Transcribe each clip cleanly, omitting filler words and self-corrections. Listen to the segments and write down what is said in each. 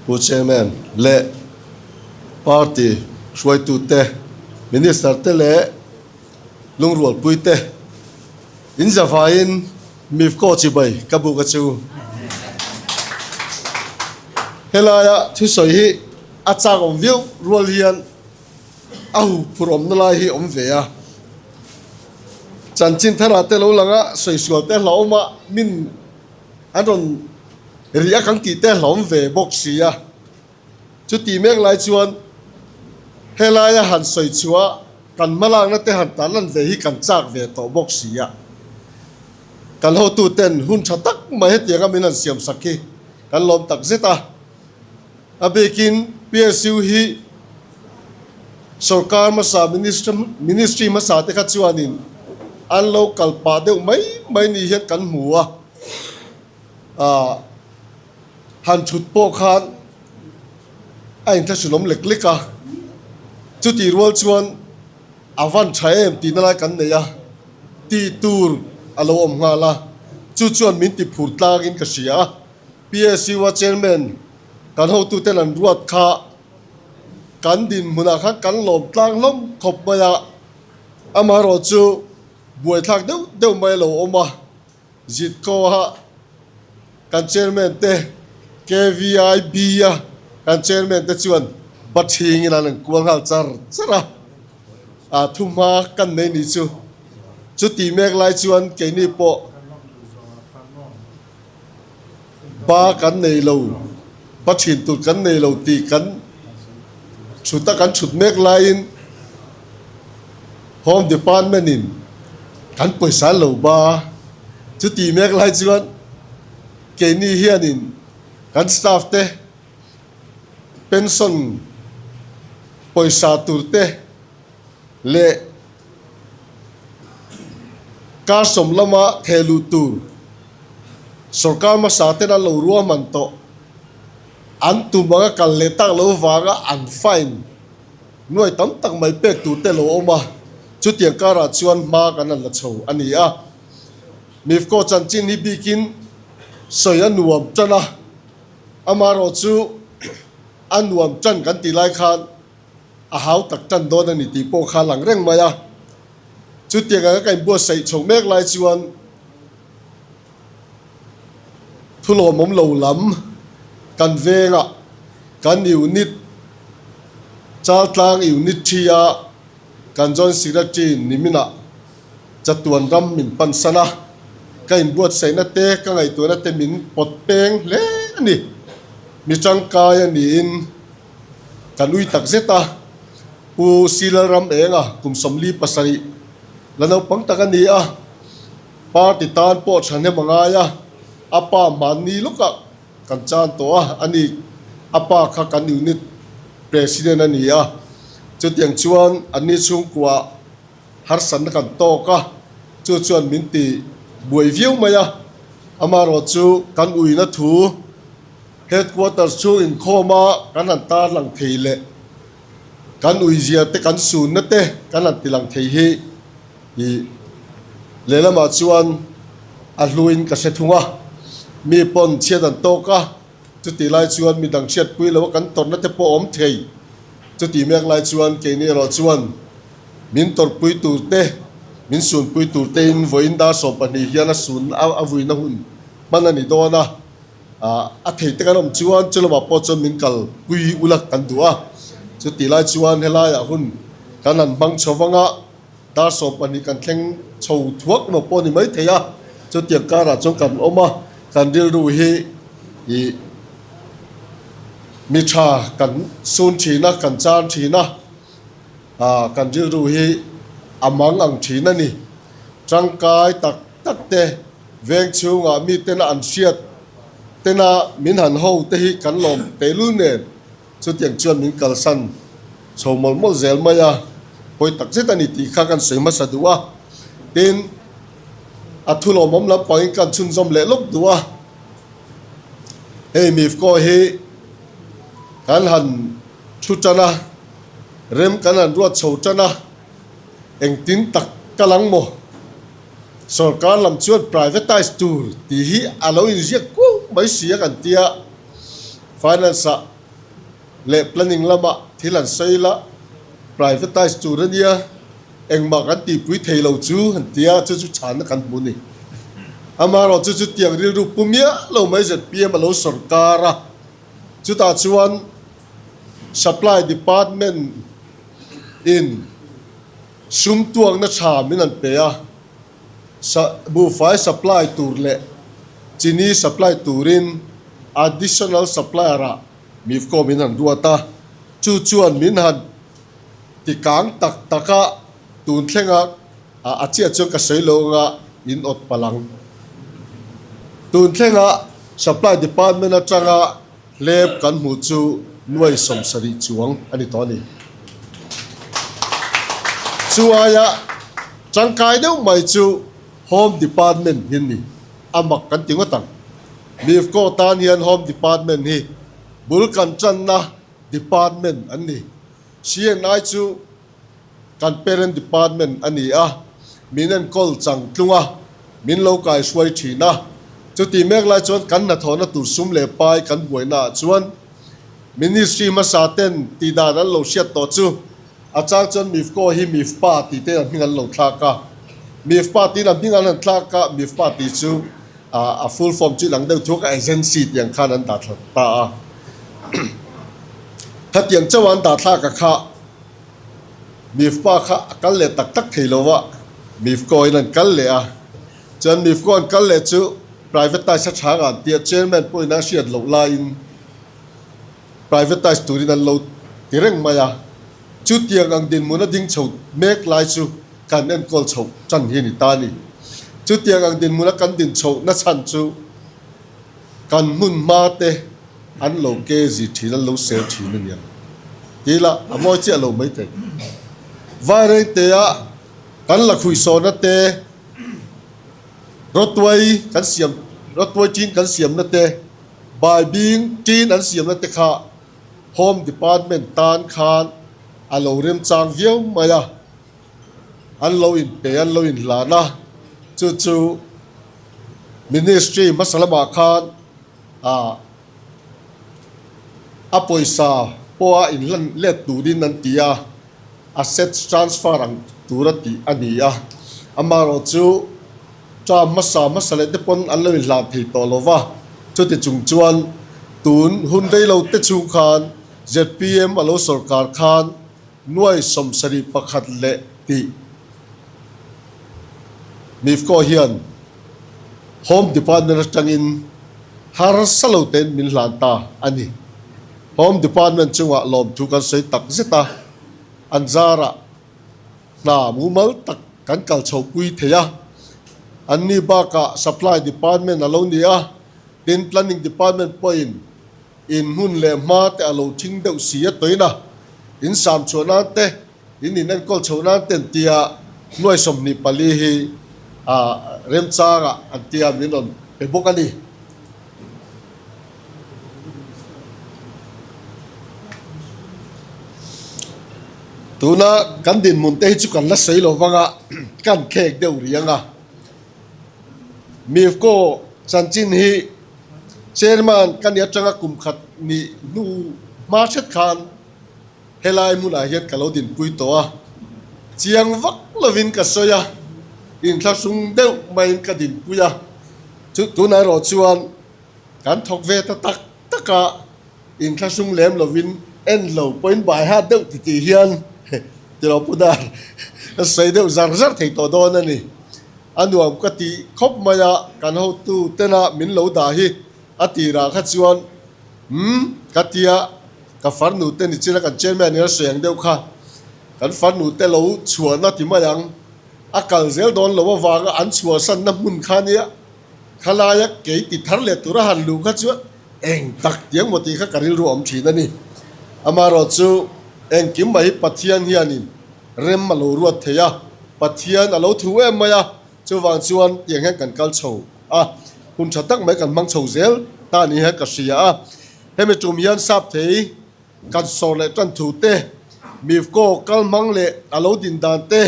Pu Chairman leh Party hruaitute, Minister te leh lungrualpuite in zavaiin Mifco chibai ka buk a chu. Helaia thusawi hi a chak awm viau rual hian a huphurh awmna lai hi awm ve a. Chanchin tharah te lo lang a, sawi sual te hlauhawm a, min an rawn ri a kan tih te hlauhawm ve bawk si a. Chutih mek lai chuan helaia han sawi chhuah kan hmalakna te han tarlan ve hi kan chak ve tawh bawk si a. Kan hotuten hun tha tak mai hetianga min han siam sak hi kan lawm tak zet a. A bikin PSU hi sorkar hmasa ministry hmasa te kha chuanin an lo kal pah deuh mai mai ni hian kan hmu a. Han thut pawh khan a inthlahrunawm lek lek a, chutih rual chuan a van tha em tihna lai kan nei a, tih tur a lo awm nghal a, chu chuan min ti phur tlangin ka hria a, PSU a chairman kan hotuten an ruat kha kan dinhmunah khan kan lawm tlang hlawm khawp mai a, amaherawhchu buaithlak deuh deuh mai a lo awm a. Zitkaw-a kan chairman te, KVIB-a kan chairman te chuan Bathingin an an kual nghal char char a, a thuhma kan nei ni chu. Chuti mek lai chuan keini pawh ba kan nei lo, ba thin tur kan nei lo tih kan chhut a, kan chhut mek laiin Home Department in kan pawisa an lo ba a, chuti mek lai chuan keini hianin kan staff te pension pawisa tur te leh kar sawm lama theh luh tur sorkar hmasa ten an lo ruahman tawh an tum anga kal leh tak lo vanga an fine Nuai tam tak mai pek tur te lo awm a, chutiang karah chuan hma kan han la chho a ni a. Mifco chanchin hi bikin sawi a nuam tan a, amaherawh chu a nuam tan kan tih lai khan a hau tak tan dawn a ni tih pawh kha a lang reng mai a. Chutiang anga ka inbuatsaih chho mek lai chuan Thulawmawm lo lam kan vengah kan unit Chaltlang Unit ṭhi-a kan Joint Secretary niminah chatuan ram min pansan a, ka inbuatsaihna te ka ngaihtuahna te min pawt peng hle a ni. Mi tangkai a niin kan ui tak zet a, Pu Silalramenga kum 47 la naupang tak a ni a. Party tan pawh thahnem a ngai a, a pa hmanni lawkah kan chan tawh a, a ni, a pa kha kan unit president a ni a, chutiang chuan anni chhungkua harsatna kan tawk a, chu chuan min ti buai viau mai a, amaherawhchu kan uina thu headquarters chhung inkhawma kan han tarlang thei leh kan uizia te kan sunna te kan han tilang thei hi. Ih, lehlamah chuan a hluin ka hre thung a, mi pawn chhiat an tawk a, chutih lai chuan mi dang hriatpui lo a kan tawrhna te pawh a awm thei. Chutih mek lai chuan keini erawh chuan min tawrhpui tur te, min sunpui tur tein vawiin dar 12 hian a sun a vuina hun hman a ni dawn a, a thei te kan awm chuan chu lamah pawh chuan min kalpui ula kan duh a, chutih lai chuan helaiah hun kan han hmang chho vang a. Dar 12 kan thleng chho thuak emaw pawh a ni maithei a, chutiang karah chuan kan awm a, kan rilru hi ih mi tha kan sun thin a, kan chan thin a, ah kan rilru hi a mang ang thin a ni. Tangkai tak tak te veng chhungah mi tena an hriat tena min han ho te hi kan lawm tehlul nen. Chutiang chuan min kalsan chho mawlh mawlh zel mai a, pawi tak zet a ni tih kha kan sawi hmasa duh a. Tin, a thu lawmawm lampangin kan chhunzawm leh lawk duh a. Hei Mifco hi kan han thu tan a, rem kan han ruat chho tan a, engtin tak ka lang maw? Sorkar lam chuan privatise tur tih hi a lo inziak kuau mai si a kan tia. Finance-ah. Leh planning lamah thil an sawi la, privatise tur a nia, engmah kan tihpui thei lo chu an ti a, chu chu chhanna kan hmu a ni. Amaherawh chu chutiang rilru pu miah lo mai zpm a lo sawrkar a, chutah chuan supply department in sum tuakna tha min an pe a, buhfai supply tur leh chini supply turin additional supplier ah Mifco min han ruat a, chu chuan min han ti kang tak tak a, tun thlenga a chiah chuan ka sawi lo anga in awt palh ang. Tun thlenga Supply Department atanga hlep kan hmuh chu nuai 70 chuang a ni tawh a ni. Chu aia tangkai deuh mai chu Home Department hi a ni, a mak kan ti ngawt ang. Mifco tan hian Home Department hi bul kan tanna department an ni. CNI chu kan parent department a ni a, min enkawl chang tlung a, min lo kaihruai thin a. Chutih mek lai chuan kan hnathawhna tur sum leh pai kan buaina ah chuan Ministry hmasa ten tihdan an lo hriat tawh chu a chang chuan Mifco hi Mifpa tih te an hming an lo thlak a. Mifpa tiin an hming an han thlak a, Mifpa tih chu a full form chu inang deuh thuak a agency tih ang khan an dah thla ta a. Khatiang chauh an dah thlak a kha Mifpa kha a kal leh tak tak thei lo a, Mifco in an kal leh a. Chuan Mifco an kal leh chu privatise a chhang an tia chairman pawhin a hriat loh laiin privatise turin an lo ti reng mai a. Chutiang ang dinhmun a ding chho mek lai chu kan enkawl chhoh tan hi a ni ta a ni. Chutiang ang dinhmuna kan din chhoh na chhan chu kan hmun hma te an lo ke zi thin, an lo sel thin a niang tih lah a mawi chiah lo mai thei. Vairengtea kan la khuihsawhna te, rawtuai kan siam, rawtuai tin kan siamna te, baibing tin an siamna te kha Home Department tan khan a lo remchang viau mai a, an lo inpe, an lo inhlan a, chu chu Ministry hmasa lamah khan ah a pawisa pawha inhlan let turin an ti a, assets transfer ang tura tih a ni a, amaherawh chu term hmasa hmasa leh te pawn an lo inhlan thei tawh lo va, chuti chung chuan tun hun rei lo te chhung khan zpm a lo sawrkar khan nuai 71 leh tih Mifco hian Home Department atangin harsa lo tein min hlan ta a ni. Home Department chungah lawmthu kan sawi tak zet a, an zarah hna mumal tak kan kal chhohpui thei a. Anni bakah Supply Department a lo ni a, tin Planning Department pawhin in hmun leh hma te a lo thing deuh si a tawin a, in sam chhuah nan te, in in enkawl chhoh nan te an tia nuai 24 hi remchangah an tia min rawn pe bawk a ni. Tuna kan dinhmun te hi chu kan la sawi lo vang a, kan khek deuh rih ang a. Mifco chanchin hi chairman ka ni atanga kum khat nih hnu hma hret khan helai hmunah hian ka lo dinpui tawh a, chiang vak lovin ka sawi a, inthlahrung deuh maiin ka dinpui a, chu tunah erawh chuan Kan thawk ve ta tak tak a, inthlahrung lem lovin en lo pawhin bai hat deuh titih hian tilo pu dar a sawi deuh zar zar thei tawh dawn a ni. A nuam ka ti khawp mai a, kan hotu tena min lo dah hi a tirah kha chuan umm ka tia ka farnu te ni china kan chairman in a sawi ang deuh kha kan farnu te lo chhuahna ti mai ang a kal zel dawn lo avanga an chhuahsanna hmun kha nia. Khalaia kei ti thar leh tura han luh kha chuan eng tak tiang maw tih kha ka rilru awm thin a ni. Amaherawh chu engkim mai hi Pathian hianin rem a lo ruat thei a, Pathian a lo thu em mai a, chuvang chuan tiang hian kan kal chho a, hun tha tak mai kan hmang chho zel ta ni hian ka hria a. Hemi tum hian sap thei kan sawr leh tan thu te, Mifco kal hmang leh a lo din dan te,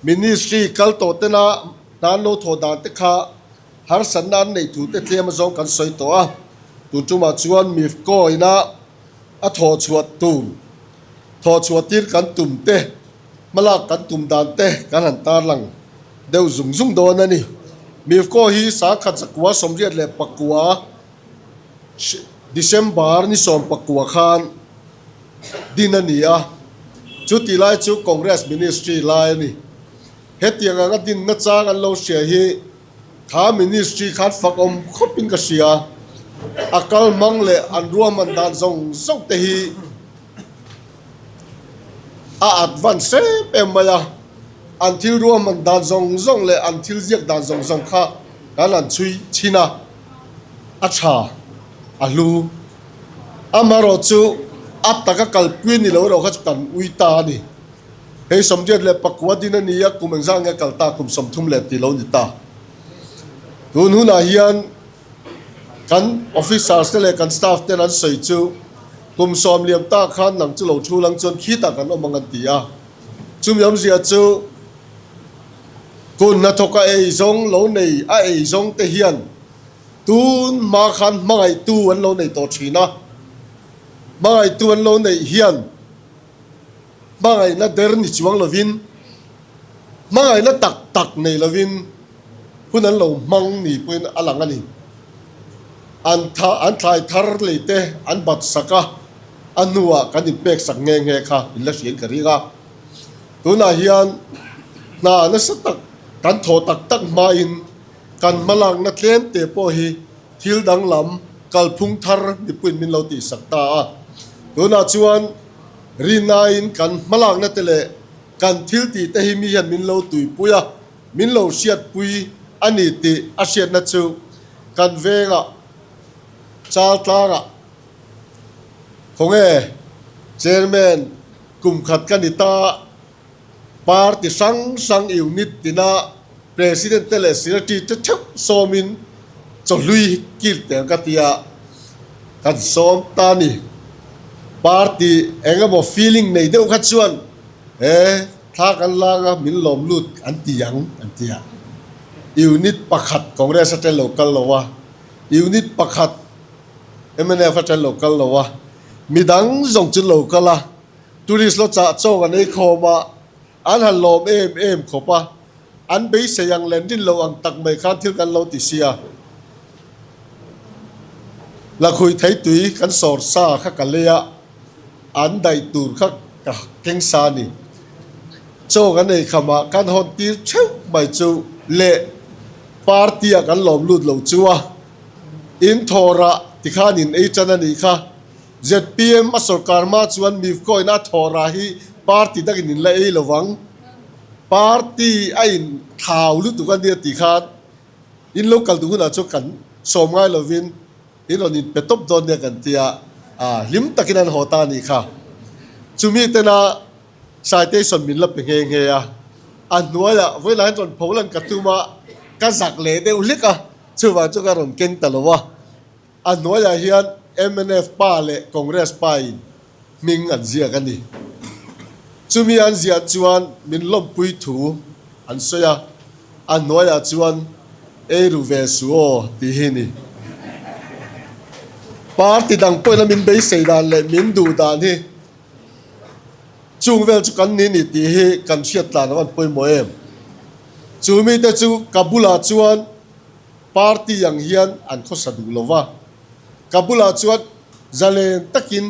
Ministry kal tawh tena hna an lo thawh dan te kha harsatna an neih thu te tlem azawng kan sawi tawh a. Tun tumah chuan Mifco ina A thawh chhuah tur, thawh chhuah tir kan tum te, hmalak kan tum dan te kan han tarlang deuh zung zung dawn a ni. Mifco hi sangkhat zakua 89 December ni 19 khan din a ni a, chutih lai chu Congress Ministry lai a ni. Hetiang anga dinna chang an lo hria hi Kha ministry khan fak awm khawp in ka hria. A kal hmang leh an ruahman dan zawng zawng te hi a advance em em mai a. An thil ruahman dan zawng zawng leh an thil ziak dan zawng zawng kha kan han chhui chhin a, a tha, a hlu. Amaherawh chu a taka kalpui a ni lo erawh kha chu kan ui ta a ni. Hei 89 din a ni a, kum engzah nge kal ta, kum 30 leh tih lo ni ta. Tun hunah hian kan officers te leh kan staff ten an sawi chu kum sawm liam ta khan nang chu lo thu lang chuan khitah kan awm ang an ti a. Chumi awmzia chu kun hnathawk a ei zawng lo nei a ei zawng te hian tun hma khan hmangaihtu an lo nei tawh thin a. Hmangaihtu an lo neih hian Hmangaihna der ni chuang lovin, hmangaihna tak tak nei lovin hun an lo hmang ni pawhin a lang a ni. An tha, an thlai thar lei te an bat sak a, a hnuah kan inpek sak nghe nghe kha in la hriain ka ring a. Tunah hian hna nasa tak kan thawh tak tak hmain kan hmalakna tlem te pawh hi thil danglam kalphung thar mipuiin min lo tihsak ta a. Tunah chuan Rinaiin kan hmalakna te leh kan thil tih te hi mi hian min lo tuipui a, min lo hriatpui a ni tih a hriatna chu kan vengah Chaltlangah khawnge Chairman kum khat ka ni ta, Party hrang hrang unit tina President te leh Secretary te theuh sawmin chawhlui kil teng ka tia kan sawm ta ni. Party eng emaw feeling nei deuh kha chuan he thla kan lang a min lawm lut an ti ang an ti a. Unit pakhat Congress atang lo kal lo a, unit pakhat mnf atang lo kal lo a, midang zawng chu lo kal a. Tourist lo chah chawk an ei khawm a, an han lawm em em khawp a, an beisei ang leh an rin lo ang tak mai khan thil kan lo ti sia. Lakhui thei tui kan sawr sa kha ka lei a, an daih tur kha ka keng sa a ni. Chaw kan ei kham a, kan hawn tir theuh mai chu leh party ah kan lawm lut lo chu a, in thawrah tikhan in ei tan a nih kha. Zpm a sorkar hma chuan Mifco-in a thawh rah hi party dangin in la ei lo vang. Party a in thau lutuk a nia tih khan in lo kal duh hunah chuan kan sawm ngai lovin in rawn in pe tawp dawn nia kan ti a, hlim takin an haw ta a nih kha. Chumi tena citation min la pe nghe nghe a, a hnuaiah vawilah hian rawn pho lan ka tum a, ka zak leh deuh hlek a, chuvang chu ka rawn keng ta lo a. A hnuaiah hian mnf pa leh Congress pa in hming an ziak a ni. Chumi an ziah chuan min lawmpui thu an sawi a, a hnuaiah chuan ei ru ve su aw tih hi ni. Party dang pawhin a min beisei dan leh min duh dan hi chung vel chu kan ni ni tih hi kan hriat tlan a van pawimawh em. Chu mite chu ka bulah chuan Party ang hian an khawsa duh lo va, ka bulah chuan zalen takin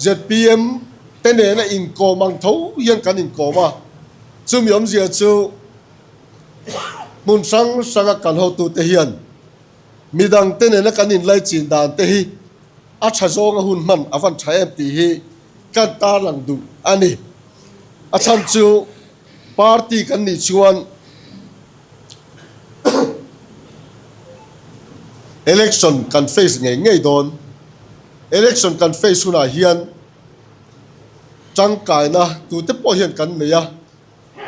zpm te nena inkawm ang tho hian kan inkawm a, chumi awmzia chu hmun hrang hranga kal hotute hian midangte nena kan inlaichin dan te hi a tha zawnga hun hman a van tha em tih hi kan tarlang duh a ni. A chhan chu party kan nih chuan Election kan face ngei ngei dawn. Election kan face hunah hian tangkaina tute pawh hian kan nei a,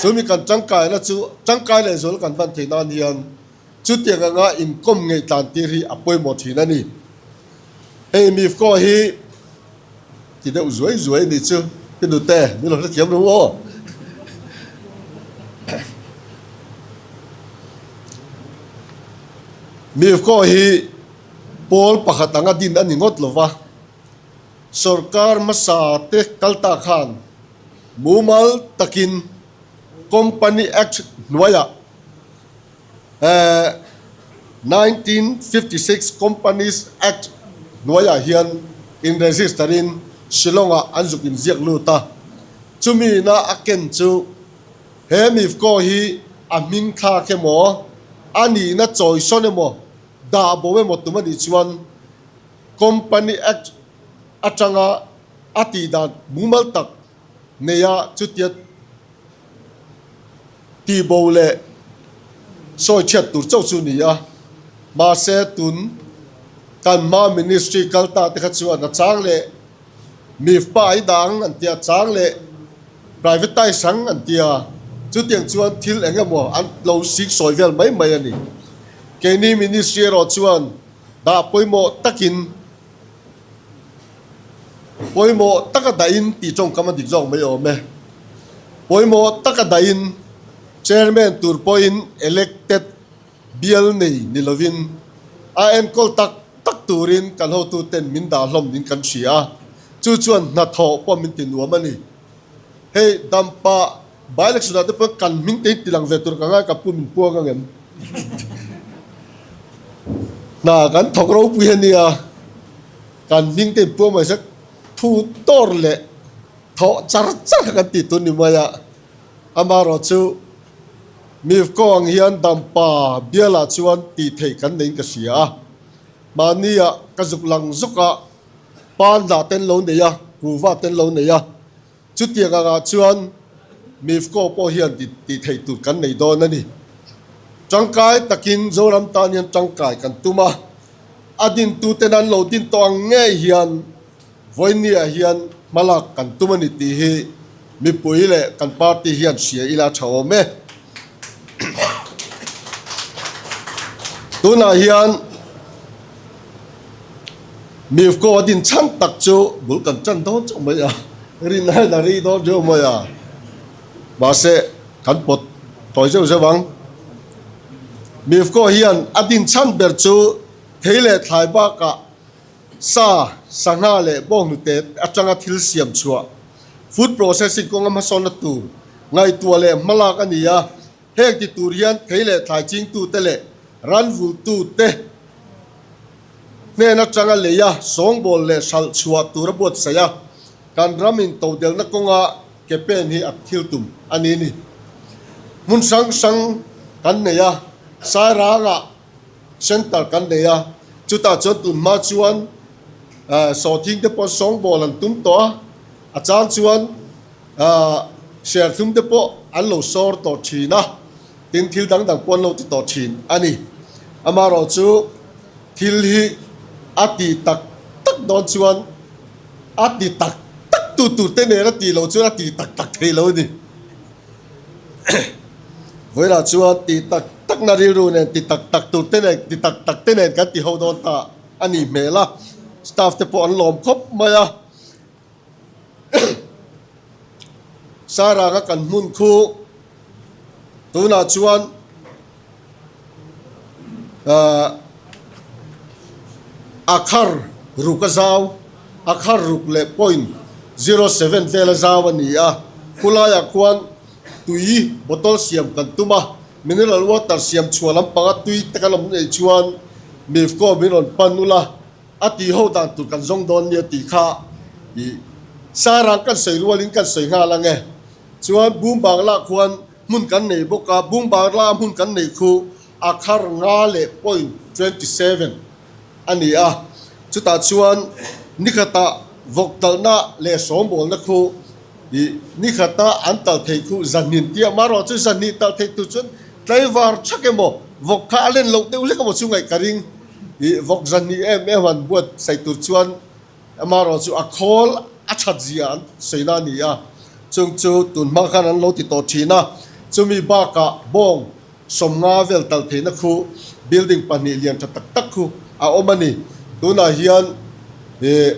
chumi kan tangkaina chu tangkai leh zual kan hman theih nan hian chutiang anga inkawm ngei tlan tir hi a pawimawh thin a ni. Hei Mifco hi Ti deuh zuai zuai a nih chu. Ka nute, min lo hrethiam ru aw. Mifco hi pawl pakhat anga din a ni ngawt lo va. Sorkar hmasa te kal ta khan mumal takin Company Act hnuaiah 1956 Companies Act hnuaiah hian in register in Shillong ah an zuk inziak lut a, chumi ina a ken chu he Mifco hi a hming thlak emaw, a nihna chawisawn emaw, dah bo emaw tum a nih chuan Company Act atanga a tihdan mumal tak neia chutia Tihbo leh sawi chhiat tur chauh chu ni a, mahse tun kan hma ministry kal ta te kha chuan a chang leh mifpa ai dang an tia, chang leh privatise ang an tia, chutiang chuan thil eng emaw an lo sik sawi vel mai mai a ni. Keini ministry erawh chuan dah pawimawh takin Pawimawh taka dahin tih tawngkam a dik zawk mai awm e. Pawimawh taka dahin Chairman tur pawhin elected bial nei ni lovin a enkawl tak tak turin kan hotuten min dah hlawm niin kan hria a, chu chuan hnathawh pawh min ti nuam a ni. Hei dampa by-election ah te pawh kan hming te hi ti lang ve tur ka ngai ka pu min puang ang em? Hna kan thawk ropui a nia. Kan hming te inpuang mai sek thu tawr leh thawh char char kha kan tih tur ni mai a, amaherawh chu Mifco ang hian dampa bialah chuan tih theih kan neiin ka hria a, mahnia ka zuk lang zuk a, pan hna ten lo nei a, kuhva ten lo nei a. Chutiang angah chuan Mifco pawh hian tih theih tur kan nei dawn a ni. Tangkai takin Zoram tan hian tangkai kan tum a, a dintuten an lo din tawh ang ngei hian vawinia hian hmalak kan tum a ni tih hi mipui leh kan party hian hria ila tha awm e. Tunah hian Mifco a din chhan tak chu bul kan tan dawn chauh mai a, rin aiin a ri dawn riau mai a, mahse kan pawt tawi zeuh zeuh ang. Mifco hian a din chhan ber chu thei leh thlai bakah sa, sangha leh bawnghnute atanga thil siam chhuah, food processing kawnga hmasawnna tur ngaihtuah leh hmalak a ni a, heng ti tur hian thei leh thlai chingtute leh ranvultute hnen atanga leia sawngbawl leh hralh chhuah tur a buatsaih a, kan ram in todelna kawnga ke pen hi a thil tum a ni ni. Hmun hrang hrang kan nei a, Sairangah center kan nei a, chutah chuan tun hma chuan sawhthing te pawh sawngbawl an tum tawh a, a chang chuan serthlum te pawh an lo sawr tawh thin a. Tin, thil dang dang pawh an lo ti tawh thin a ni. Amaherawhchu, thil hi a ti tak tak dawn chuan a ti tak tak tu tur te nen a tih loh chuan a ti tak tak thei lo a ni. Vawilah chuan ti tak takna rilru nen ti tak tak tur te nen ti tak tak te nen kan ti ho dawn ta a nih hmel a, staff te pawh an lawm khawp mai a. Sairanga kan hmun khu tunah chuan ahh a khar ruk a zau a khar ruk leh point 07 vel a zau a ni a khulaiah khuan tui bottle siam kan tum a mineral water siam chhuah lampanga tui te kan awm neih chuan mifco min rawn pan ula. A tih ho dan tur kan zawng dawn nia tih kha i Sairang kan sawi rualin kan sawi nghal ang e. Chuan Bung Bangla khuan hmun kan nei bawk a, Bung Bangla hmun kan neih khu a khar nga leh point 27 a ni a. Chutah chuan nikhatah vawk talhna leh sawmbawlna khu i nikhata an talh theih khu zahnin tia marawh chu zahnih talh theih tur chuan tlaivar thak emaw vawk kha a len loh deuh hlek emaw chu ngaih ka ring. Ih vawk zahnih em em han buatsaih tur chuan amaherawh chu a khawl a that zia an sawi na a ni a, chung chu tun hma khan an lo ti tawh thin a, chumi bakah bawng sawmnga vel tal theihna khu building pahnih lian tha tak tak khu a awm a ni. Tunah hian ih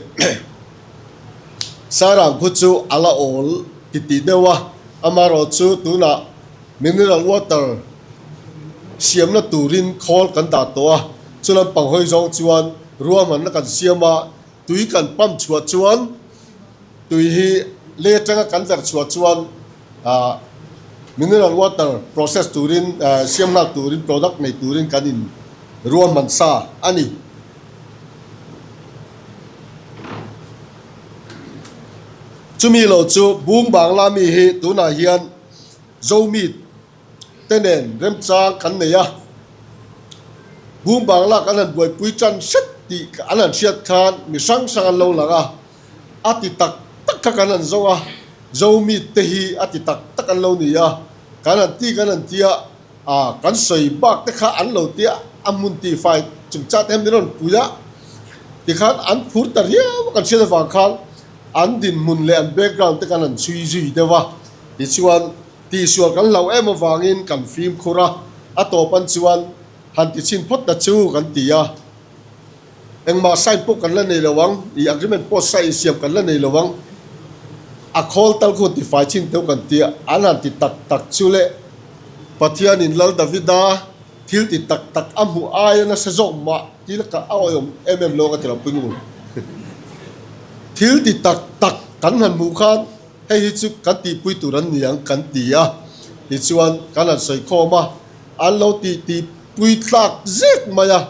Sairang khu chu a la awl titih deuh a, amaherawh chu tunah Mineral water siamna turin khawl kan dah tawh a, chu lampang hawi zawng chuan ruahmanna kan siam a, Tui kan pump chhuah chuan tui hi lei atanga kan verh chhuah chuan mineral water process turin siam nghal turin product nei turin kan in ruahman sa a ni. Chumi lo chu Bung Bangla mi hi tunah hian Zomi te nen remchang kan nei a, Bung Bangla kan han buaipui tan hret tih an han hriat khan mi hrang hrang an lo lang a, a ti tak tak kha kan han zawng a, Zomi te hi a ti tak tak an lo ni a, kan han ti kan han tia a, kan sawi bak te kha an lo tia a hmun tihfai chungchang te hian min rawn pui a, tikhan an phur ta riau a kan hriat avang khan an dinhmun leh an background te kan han chhui zui deuh a, tichuan tihsual kan hlauh em avangin kan fimkhur a, a tawp an chuan han ti chhin phawt ta chu kan ti a. Engmah sign pawh kan la nei lo ang, i agreement pawh sign siam kan la nei lo ang, a khawl tal khu tifai chin teuh kan ti a, an han ti tak tak chu le Pathianin Lal Davida thil ti tak tak a hmuh aia nasa zawk mah ti la ka a awihawm em em lo ka ti lo pui ngur. Thil ti tak tak kan han hmuh khan hei hi chu kan tihpui tur an ni ang kan ti a, tichuan kan han sawi khawm a, an lo tih tih pui tlak zek mai a,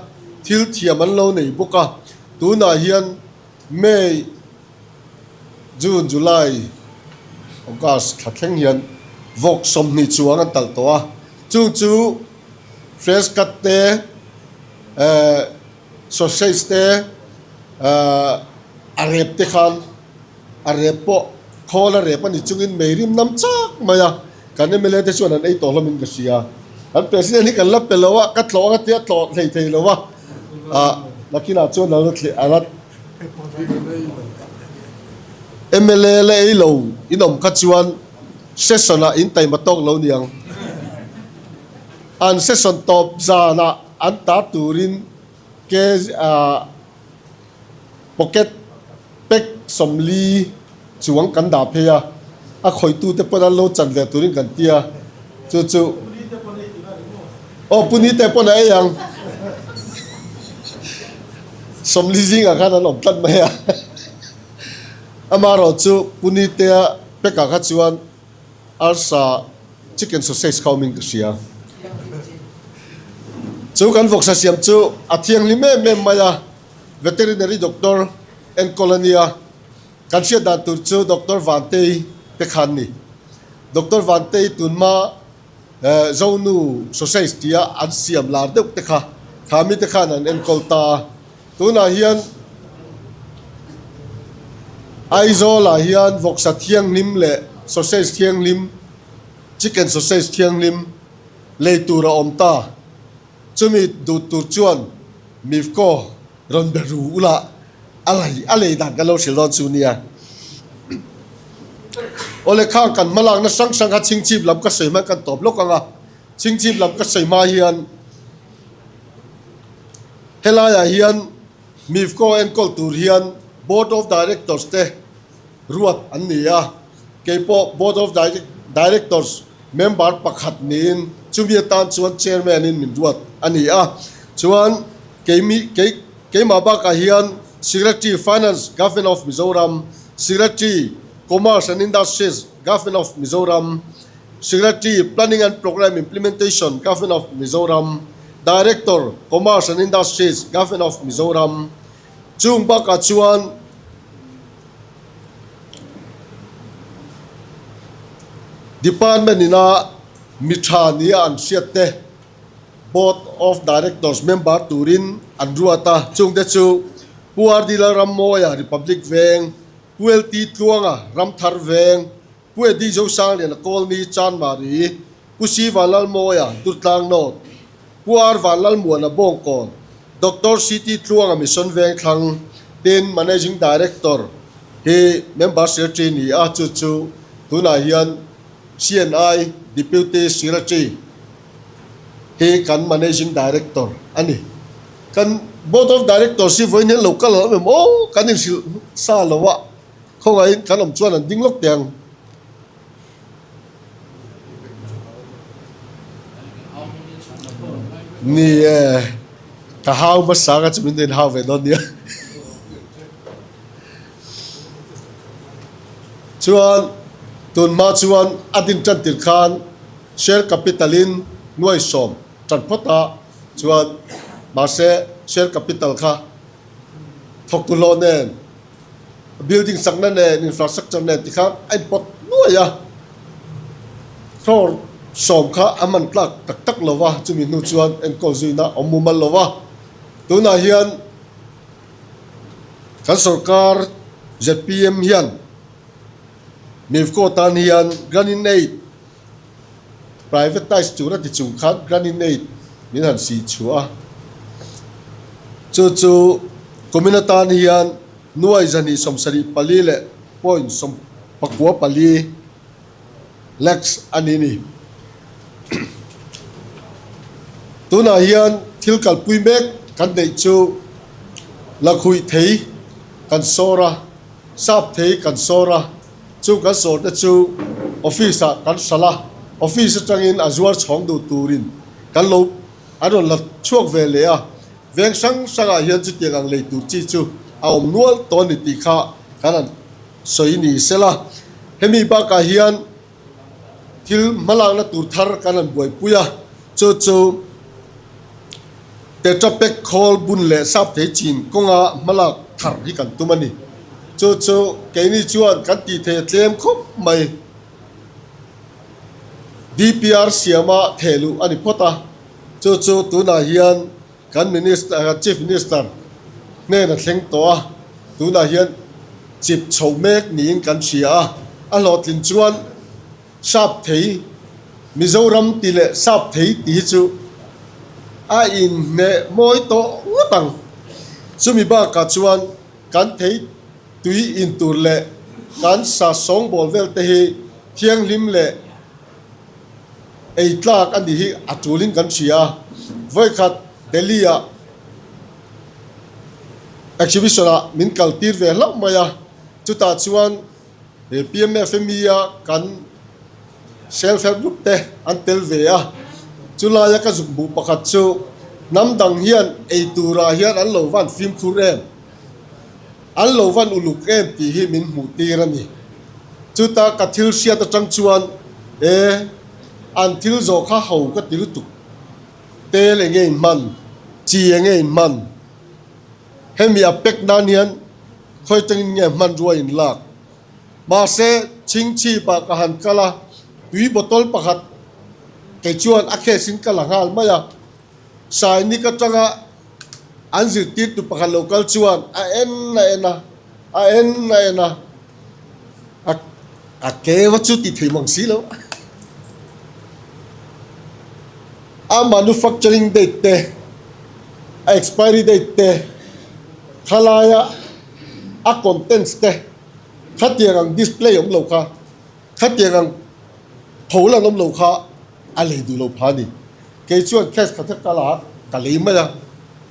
thil thiam an lo nei bawk a, tunah hian May, June, July, August thla thleng hian vawk 20 chuang an talh tawh a, chung chu fresh cut te, eh sausage te, eh a rep te khan. A rep pawh khawl a rep a ni chungin mei rim nam chak mai a, kan mla te chuan an ei tawh hlawmin ka hria. Kan president hi kan la pe lo a, ka tlawh ang a tia tlawh hlei thei lo a, ah nakinah chuan a la thleh a la mla la ei lo in awm kha chuan session ah in taima tawk lo niang. An session tawp zanah an tar turin ke ah. Pocket pack 40 chuang kan dah phei a, a khawitute pawn an lo chan ve turin kan ti a, chu chu aw Puni te pawn a ei ang, 40 zingah khan an awm tlat mai a, amaherawh chu Puni tea pack ah kha chuan arsa chicken sausage kha awmin ka hria. Chu kan vawksa siam chu a thianghlim em em mai a, veterinary doctor enkawl a nia. Kan hriat dan tur chu Doctor Vantei te khan ni. Doctor Vantei tunhma Zonu sausage tia an siam lar deuh te kha, kha mite khan an enkawl ta a. Tunah hian Aizawlah hian vawksa thianghlim leh sausage thianghlim, chicken sausage thianghlim lei tur a awm ta. Chumi duh tur chuan Mivco rawn be ru ula a lei a lei dan kan lo hrilh dawn chu nia. Awle khang kan hmalakna hrang hrang kha chingchip lam ka sawi hman kan tawp lawk ang a, chingchip lam ka sawi hma hian Helaiah hian Mivco enkawl tur hian Board of Directors te ruat an ni a, kei pawh Board of Directors member pakhat niin chumi atan chuan Chairman in min ruat a ni a. Chuan keimi kei keimah bakah hian Secretary Finance Government of Mizoram, Secretary Commerce and Industries Government of Mizoram, Secretary, Planning and Programme Implementation, Government of Mizoram, Director, Commerce and Industries, Government of Mizoram, chung bakah chuan Department ina mi tha nia an hriat te Board of Directors member turin an ruat a, chungte chu Pu RD Lalrammawia, Republic Veng, Pu LT Tluanga, Ramthar Veng, Pu Eddie Zosangliana Kawlni Chanmari, Pu Si Vanlalmawia Durtlang North, Pu R Vanlalmuana Bawngkawn, Doctor CT Tluanga Mission Vengthlang, tin Managing Director hi Member Secretary ni a, chu chu tunah hian CNI Deputy Secretary hi kan Managing Director a ni. Kan Board of Directors hi vawiin hian lo kal a awm em aw, kan inhrilh sa lo a. Khawngaihin kan awm chuan an ding lawk teh ang. Ni e, ka hau hmasa kha chu min rawn hau ve dawn nia. Chuan tun hma chuan a din tan tir khan share capital in nuai sawm tan phawt a, chuan mahse share capital kha thawktu hlawh nen building sakna nen infrastructure nen ti khan a inpawt nuai a, crore sawm kha a hman tlak tak tak lo va, chumi hnu chuan enkawl zuina a awm mumal lo va, tunah hian kan sorkar zpm hian Mivco tan hian grant in aid privatise tur a ti chung khan grant in aid min han sih chhuah a, chu chu kumin atan hian nuai zahnih 74 leh point 94 lakhs a ni ni. Tunah hian thil kalpui mek kan neih chu lakhuih thei kan sawr a, sap thei kan sawr a. Chu kan sawr te chu office ah kan hralh a, office atangin a zuar chhawng duh turin kan lo an rawn la chhuak ve leh a, veng hrang hrangah hian chutiang ang lei tur chi chu a awm nual tawh a ni tih kha kan han sawi ni sela. Hemi bakah hian thil hmalakna tur thar kan han buaipui a, chu chu Tetra Pak khawl bun leh sap thei chin kawnga hmalak thar hi kan tum a ni. Chu chu keini chuan kan tih thei a tlem khawp mai. DPR siama theh luh a ni phawt a, chu chu tunah hian kan Minister, Chief Minister hnen a thleng tawh a, tunah hian chip chhoh mek niin kan hria a, a hlawhtlin chuan sap thei Mizoram tih leh sap thei tih hi chu a inhneh mawi tawh ngawt ang. Chumi bakah chuan kan thei tui in tur leh kan sa sawngbawl vel te hi thianghlim leh ei tlak a nih hi a tulin kan hria a, vawikhat Delhi ah exhibition ah min kal tir ve hlauh mai a, chutah chuan he PMFME a kan self help group te an tel ve a, chulaia ka zuk hmuh pakhat chu hnam dang hian ei turah hian an lo van fimkhur em, an lo van uluk em tih hi min hmuh tir a ni. Chuta ka thil hriat atang chuan e an thil zawh kha ho ka ti lutuk. Tel enge in hman, chi enge in hman. Hemi a pack nan hian khawi tangin nge hmanrua in lak. Mahse chhingchhipah ka han kal a, tui bottle pakhat kei chuan a case in ka la nghal mai a. Sainik atanga an zirtirtu pakhat lo kal chuan a en a en a, a en a en a, a a keu a chu tih thei mang si lo. A manufacturing date te, a expiry date te, khalaia a contents te khatiang ang display awm lo kha. Khatiang ang tho lan awm lo kha a lei duh lo pha a ni. Kei chuan cash kha thek ka la a, ka lei mai a.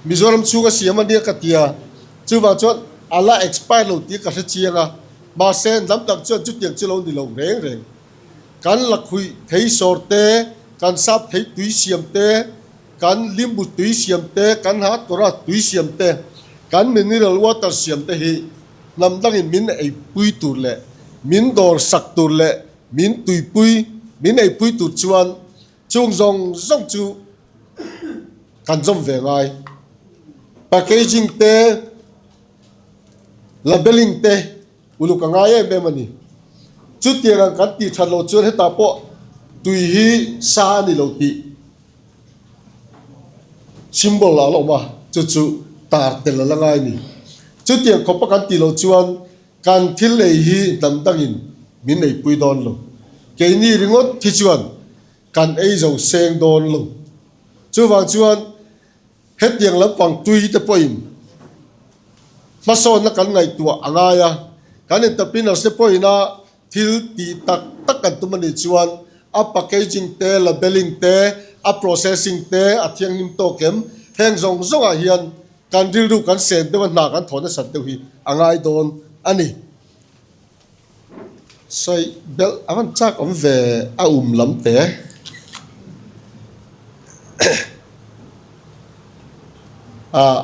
Mizoram chhunga siam a nia ka ti a, chuvang chuan a la expire lo tih ka hre chiang a, mahse hnam dang chuan chutiang chu lo ni lo reng reng. Kan lakhuih thei sawr te, kan sap thei tui siam te, kan limbu tui siam te, kan ha tora tui siam te, kan mineral water siam te hi Hnam dangin min eipui tur leh min dawr sak tur leh min tuipui, min eipui tur chuan chung zawng zawng chu kan zawm ve ngai. Packaging te, labelling te uluk a ngai em em a ni. Chutiang ang kan tih that loh chuan hetah pawh tui hi sa a ni lo tih. Symbol a la awm a, chu chu tar tel a la ngai a ni. Chutiang khawpa kan tih loh chuan kan thil ei hi hnam dangin min eipui dawn lo. Keini ringawt hi chuan kan ei zo seng dawn lo. Chuvang chuan hetiang lampang tui te pawhin hmasawnna kan ngaihtuah a ngai a, kan entrepreneurs te pawhina Thil tih tak tak kan tum a nih chuan a packaging te, labelling te, a processing te a thianghlim tawk em? Heng zawng zawngah hian kan rilru kan sen deuh a, hna kan thawh nasat deuh hi a ngai dawn a ni. Sawi belh a van chak awm ve a um lam te. Ah.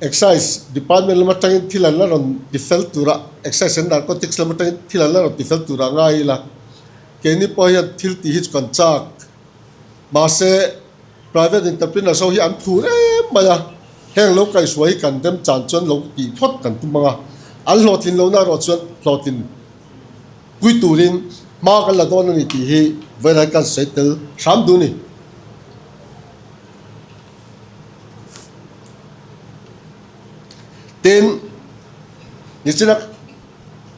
Excise Department lam atangin thil an la rawn ti fel tura, Excise and Narcotics lam atangin thil an la rawn ti fel tura ngai ila, keini pawh hian thil tih hi chu kan chak. Mahse, private entrepreneurs ho hi an phur em mai a, heng lo kaihhruai hi kan remchan chuan lo tih phawt kan tum ang a, an hlawhtlin lohna erawh chuan hlawhtlin pui turin hma kan la dawn a ni tih hi vawiin kan sawi tel hram duh a ni. Tin, nichina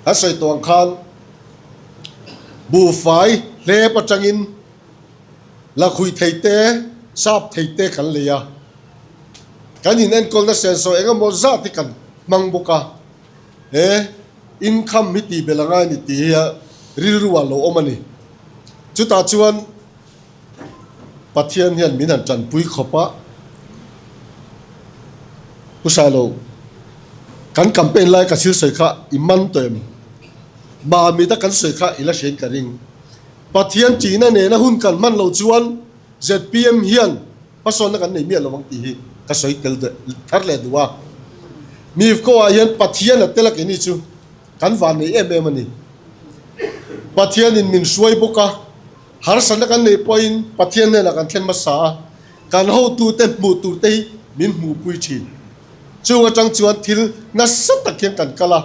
kan sawi tawh ang khan buhfai hlep atangin lakhuih thei te, sap thei te kan lei a, kan in enkawlna senso eng emaw zat hi kan hmang bawk a, he income hi tih belh a ngai a ni tih hi rilru ah lo awm a ni. Chutah chuan. Pathian hian min han tanpui khawp a, Pu Sailo, kan campaign lai ka thil sawi kha i man tawh em? Mahmita kan sawi kha i la hriain ka ring. Pathian tihna nena hun kan hman loh chuan zpm hian hmasawnna kan nei miah lo ang tih hi ka sawi tel thar leh duh a. Mifco ah hian Pathian a tel a keini chu kan van nei em em a ni. Pathianin min hruai bawk a. Harsatna kan neih pawhin Pathian hnenah kan thlen hmasa a, kan hotute hmuh turte hi min hmuhpui thin. Chung atang chuan thil nasa tak hian kan kal a,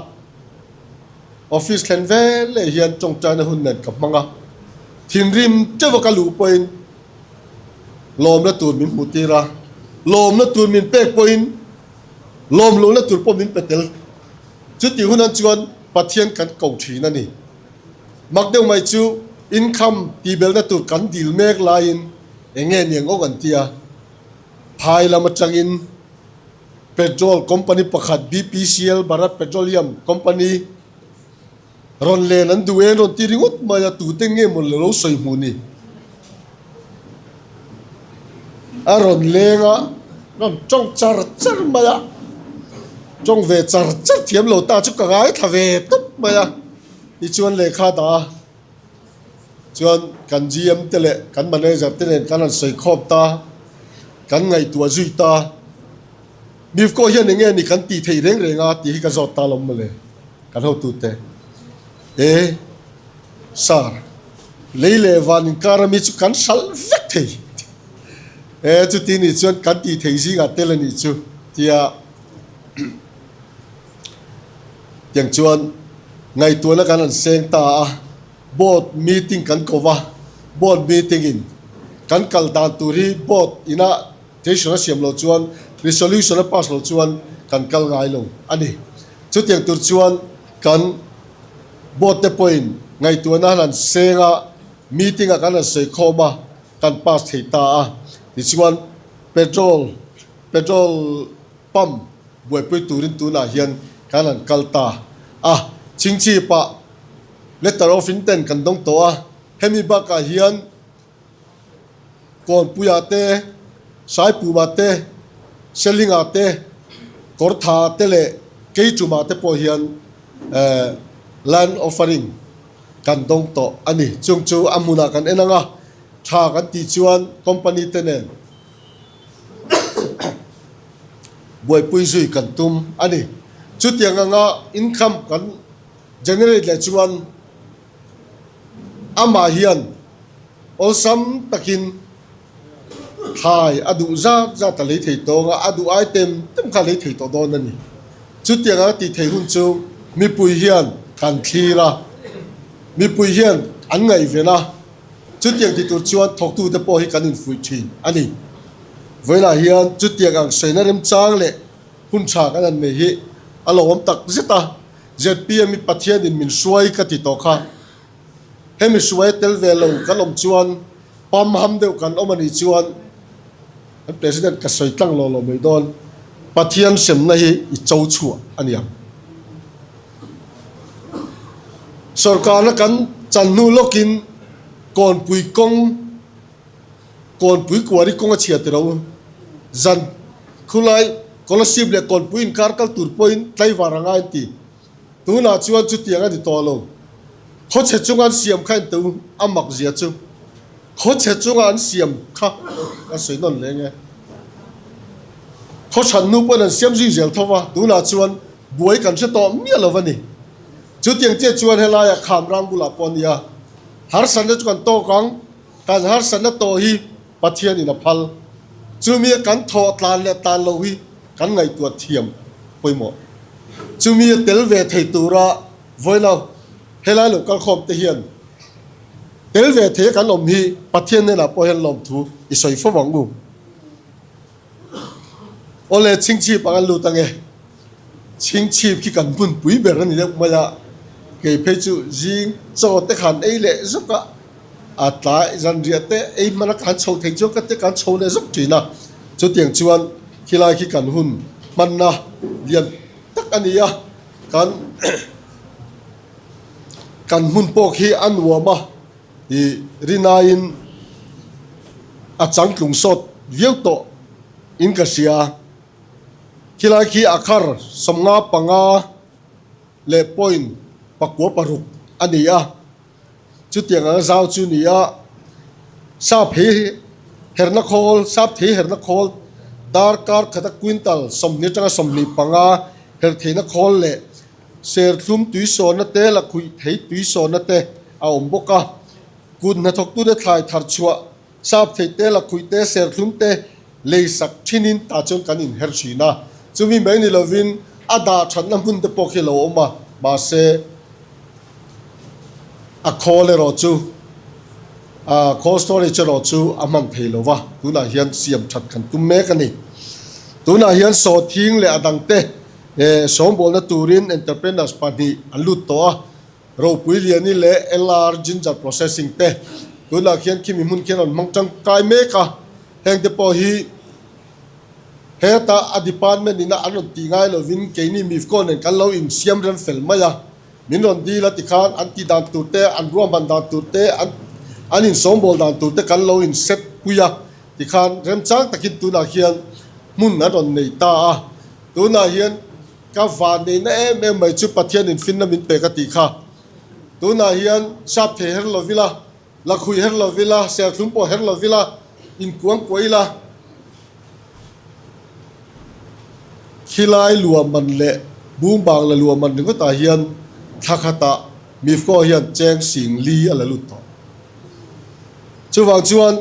office thlen vel leh hian tawngtaina hun nen ka hmang a, thinrim teuh a ka luh pawhin lawmna tur min hmuh tir a, lawmna tur min pek pawhin lawm lohna tur pawh min pe tel. Chutih hunah chuan Pathian kan ko thin a ni. Mak deuh mai chu income tihbelhna tur kan dil mek laiin eng nge niang awk an ti a, phai lam atangin petrol company pakhat BPCL, Bharat Petroleum Company, rawn len an duh e an rawn ti ringawt mai a, tute nge maw lo sawi hmuh ni? A rawn leng a, rawn tawng char char mai a, tawng ve char char thiam lo ta chu ka ngaithla ve tawp mai a. Tichuan lehkha dah a, chuan kan GM te leh kan manager te nen kan han sawi khawm ta, kan ngaihtuah zui ta. Mifco hian eng nge ni kan tih theih reng reng a tih hi ka zawt ta lawm mawle kan hotute. E Sir, lei leh van inkar ami chu kan hralh vek thei. E chuti nih chuan kan tih theih zingah tel a nih chu tia. Tiang chuan ngaihtuahna kan han seng ta a, board meeting kan ko va, board meeting in kan kal dan tur hi board ina decision a siam loh chuan resolution a pass loh chuan kan kal ngai lo a ni. Chutiang tur chuan kan board te pawhin ngaihtuahna han han seng a, meeting ah kan han sawi khawm a, kan pass thei ta a. Tichuan petrol petrol pump buaipui turin tunah hian kan han kal ta a, chingchipah letter of intent kan dawng tawh a, hemi bakah hian Kawnpuiah te, Saipumah te, Selingah te, Kawrthaah te leh Keichumah te pawh hian land offering kan dawng tawh a ni. Chung chu a hmunah kan en ang a, tha kan tih chuan company te nen buaipui zui kan tum a ni. Chutiang anga income kan generate leh chuan amah hian awlsam takin thlai a duh zat zat a lei thei tawng a, a duh ai tem tem kha a lei thei tawh dawn a ni. Chutiang anga tih theih hun chu mipui hian kan thlir a, mipui hian an ngaihven a. Chutiang ti tur chuan thawktute pawh hi kan infuih thin a ni. Vawiinah hian chutiang ang sawina remchang leh hun tha kan han nei hi a lo awm tak zet a, zpm hi Pathianin min hruai ka ti tawh kha. Hemi hruai tel ve lo kan awm chuan pamham deuh kan awm a nih chuan kan President ka sawi tlang lo lo mai dawn, Pathian hremna hi i cho chhuah a niang. Sorkarna kan chan hnu lawkin Kawnpui kawng, Kawnpui kuari kawng a chhia ti ro. Zan khulai Kolasib leh Kawnpui inkar kal tur pawhin tlaivar a ngai an ti. Tunah chuan chutiang a ni tawh lo. Khawchhe chunga an siam kha inteu a mak zia chu. Khawchhe chunga an siam kha ka sawi nawn leng e. Khawchhan hnu pawhin an siam zui zel tho va, tunah chuan buai kan hre tawh miah lo a ni. Chutiang chiah chuan helaiah kham rang bulah pawh a ni a, harsatna chu kan tawk ang, kan harsatna tawh hi Pathianin a phal. Chumia kan thawh tlan leh tlan lo hi kan ngaihtuah thiam pawimawh. Chumia tel ve thei tura vawiina helai lo kalkhawm te hian tel ve thei a kan awm hi Pathian hnenah pawh hian lawmthu i sawi fo ang u. Awle chhingchhip ang an lut ange. Chhingchhip khi kan hmunpui ber a ni deuh mai a, kei phei chu zing chaw te khan ei leh zuk a, a tlai zanriah te ei hman a kan chho thei chuan ka te kan chho leh zuk thin a, chutiang chuan khilai khi kan hun hmanna lian tak a ni a, kan kan hmun pawh khi a nuam a. I rinaiin a changtlung sawt viau tawh in ka hria. Khilai khi a khar 55 leh point 96 a ni a, chutiang anga zau chu ni a, sap thei herna khawl, sap thei herna khawl darkar khata quintal 20 atanga 25 her theihna khawl leh Serthlum tuisawnna te, lakhuih thei tuisawnna te a awm bawk a. Kut hnathawktute thlai thar chhuah, sap thei te, lakhuih te, serthlum te lei sak thinin tah chuan kan inher thin a. Chumi mai ni lovin a dah thatna hmun te pawh khi a lo awm a, mahse a khawl erawh chu, a khawl storage erawh chu a hman thei lo va, tunah hian siam that kan tum mek a ni. Tunah hian sawhthing leh a dangte He sawmbawlna turin entrepreneurs pahnih an lut tawh a, Ropui Liani leh LR Ginger Processing te tunah khian khimi hmun khian rawn hmang tangkai mek a, hengte pawh hi heta a department ina an rawn tih ngai lovin keini MIFCO nen kan lo insiam rem fel mai a, min rawn dil a tikhan an tih dan tur te, an ruahman dan tur te, an an insawmbawl dan tur te kan lo inset pui a, tikhan remchang takin tunah khian hmun an rawn nei ta a. Tunah hian ka vanneihna em em mai chu Pathian in finna min pe ka tih kha. Tunah hian sap thei her lo ila, lakhuih her lo ila, serthlum pawh her lo ila, inkuang kuah ila, khilai luahman leh bungbang la luahman ringawtah hian thla khatah Mifco hian cheng sing li a la lut tawh. Chuvang chuan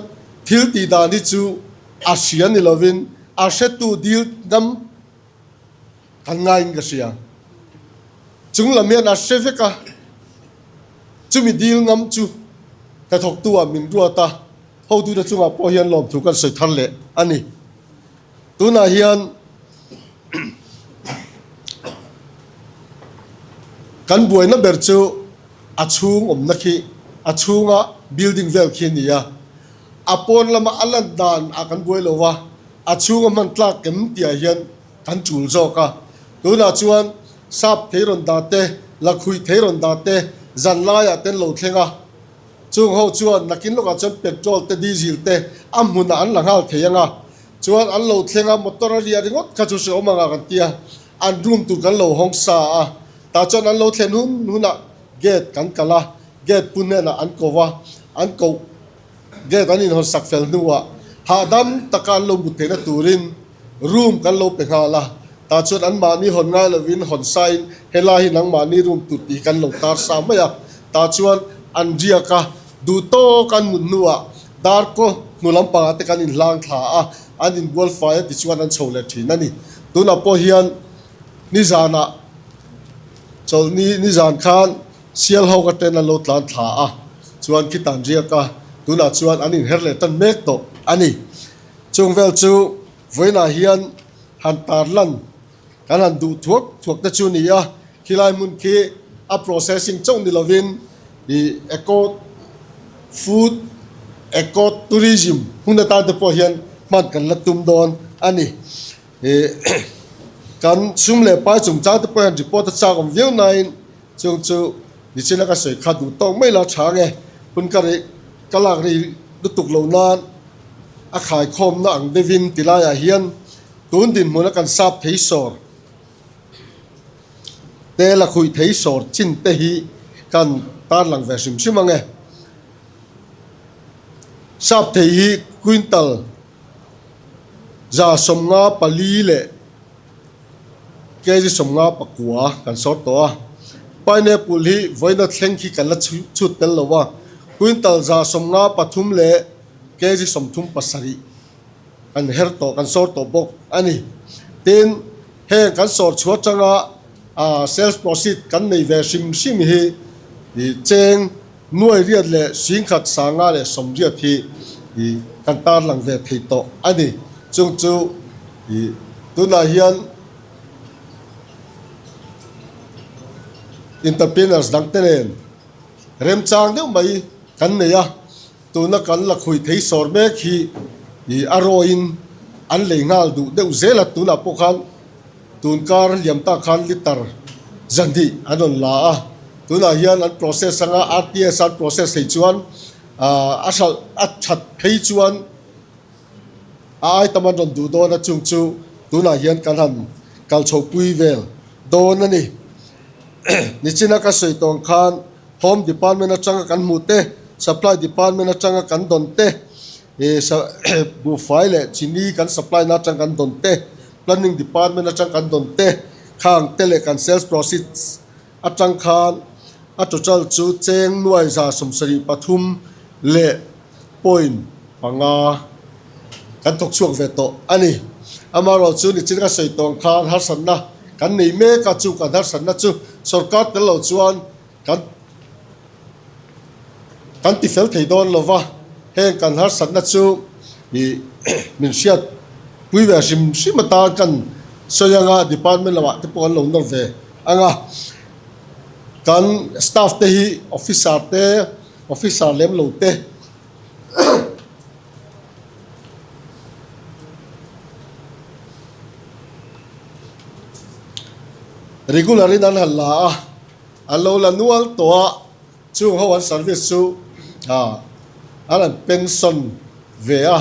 thil tih dan hi chu a hria ni lovin A hretu dil ngam kan ngaiin ka hria. Chung lam hian a hre vek a, chumi dil ngam chu hnathawktu ah min ruat a, hotute chungah pawh hian lawmthu kan sawi thar leh a ni. Tunah hian kan buaina ber chu a chhung awmna khi, a chhunga building vel khi a ni a. A pawn lama a lan dan ah kan buai lo a, a chhunga hman tlak kem tihah hian kan tul zawk a. Tunah chuan sap thei rawn dah te, lakhuih thei rawn dah te, zan laiah te an lo thleng a. Chung ho chuan nakin lawkah chuan petrol te diesel te a hmunah an la nghal thei ang a. Chuan an lo thleng a, motor a riah ringawt kha chu hrehawm anga kan ti a, an room tur kan lo hawng sa a. Tah chuan an lo thlen hun hunah gate kan kalh a, gate pu hnenah an ko va, an koh. Gate an inhawn sak fel hnuah hahdam taka an lo mut theihna turin room kan lo pe nghal a, tah chuan anmahni hawn ngai lovin hawn sain helai hi nangmahni room tur tih hi kan lo tar sa mai a, tah chuan an riak a, duh tawk an mut hnuah darkaw hnu lampangah te kan inhlang thla a, an inbual fai a tichuan an chho leh thin a ni. Tunah pawh hian nizanah chawlhni nizan khan Sial ho ka ten an lo tlan thla a, chuan khitan riak a, tunah chuan an inher leh tan mek tawh a ni. Chung vel chu vawiinah hian han tar lan kan han duh thuak thuak te chu ni a, khilai hmun khi a processing chauh ni lovin ih eco food eco tourism hmun atan te pawh hian hman kan la tum dawn a ni. Ih kan sum leh pai chungchang te pawh hian report a chak awm viau nain Chung chu nichina ka sawi kha duh tawk mai la tha nge, hun ka rei ka lak rei lutuk lo nan a khaikhawmna ang deuhin ti laiah hian tun dinhmuna kan sap thei sawr te lakhuih thei sawr chin te hi kan tarlang ve hrim hrim ang e. Sap thei hi quintal. 154 leh kg 59 kan sawr tawh a. Pineapple hi vawiina thleng khi kan la chhut tel lo a, quintal 153 leh kg 37 kan her tawh, kan sawr tawh bawk a ni. Tin, heng kan sawr chhuah atanga sales proceed kan nei ve hrim hrim hi cheng Nuai riat leh 10,000 sanga leh 80 hi kan tarlang ve thei tawh a ni. Chung chu tunah hian entrepreneurs dangte nen remchang deuh mai kan nei a, tuna kan la khawi thei sawr mek hi a rawiin an lei nghal duh deuh zel a, tunah pawh khan Tun kar liam tak khan litre 200 an rawn la a, tunah hian an process anga RTS an process thei chuan a hralh a that phei chuan a item an rawn duh dawn a chung chu tunah hian kan han kal chho pui vel dawn a ni. Nichina ka sawi tawng khan Home Department atanga kan hmuh te, Supply Department atanga kan dawn te, Buhfai leh chini kan supply na atang kan dawn te, Planning Department atang kan dawn te, khang te leh kan sales proceeds atang khan a total chu cheng nuai 73 leh point panga kan thawk chhuak ve tawh a ni. Amaherawh chu nichin ka sawi tawng khan harsatna kan nei mek a, chu kan harsatna chu sorkar tel lo chuan Kan kan ti fel thei dawn lo va, heng kan harsatna chu ih min hriat pui ve hrim hrim atan kan sawi anga department lamah te pawh an lo nawr ve anga kan staff te hi officer te officer lem lo te regular in an han la a. An lo la nual tawh a, chung ho an service chu an han pension ve a,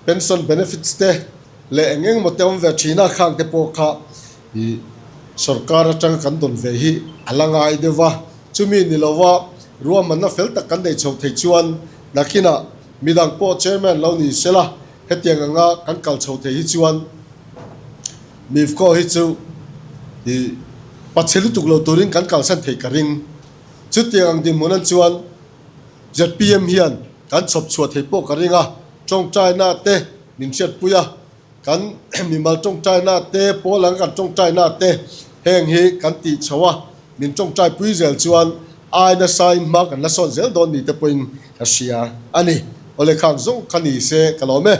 pension benefits te leh eng eng emaw te awm ve thin a, khang te pawh kha ih sorkar atanga kan dawn ve hi a la ngai deuh va, chumi ni lova ruahmanna fel tak kan nei chho thei chuan nakinah midang pawh chairman lo ni sela hetiang anga kan kal chho thei hi chuan Mivko hi chu ih pachhe lutuk lo turin kan kalsan thei ka ring. Chutiang ang dinhmun an chuan zpm hian kan chhawp chhuah thei pawh ka ring a, tawngtaina te min hriatpui a, kan mimal tawngtaina te, pawl ang kan tawngtaina te heng hi kan tih chho a, min tawngtai pui zel chuan ai nasain hma kan la sawn zel dawn ni te pawhin ka hria a ni. Awle khang zawng kha ni se ka lawm e.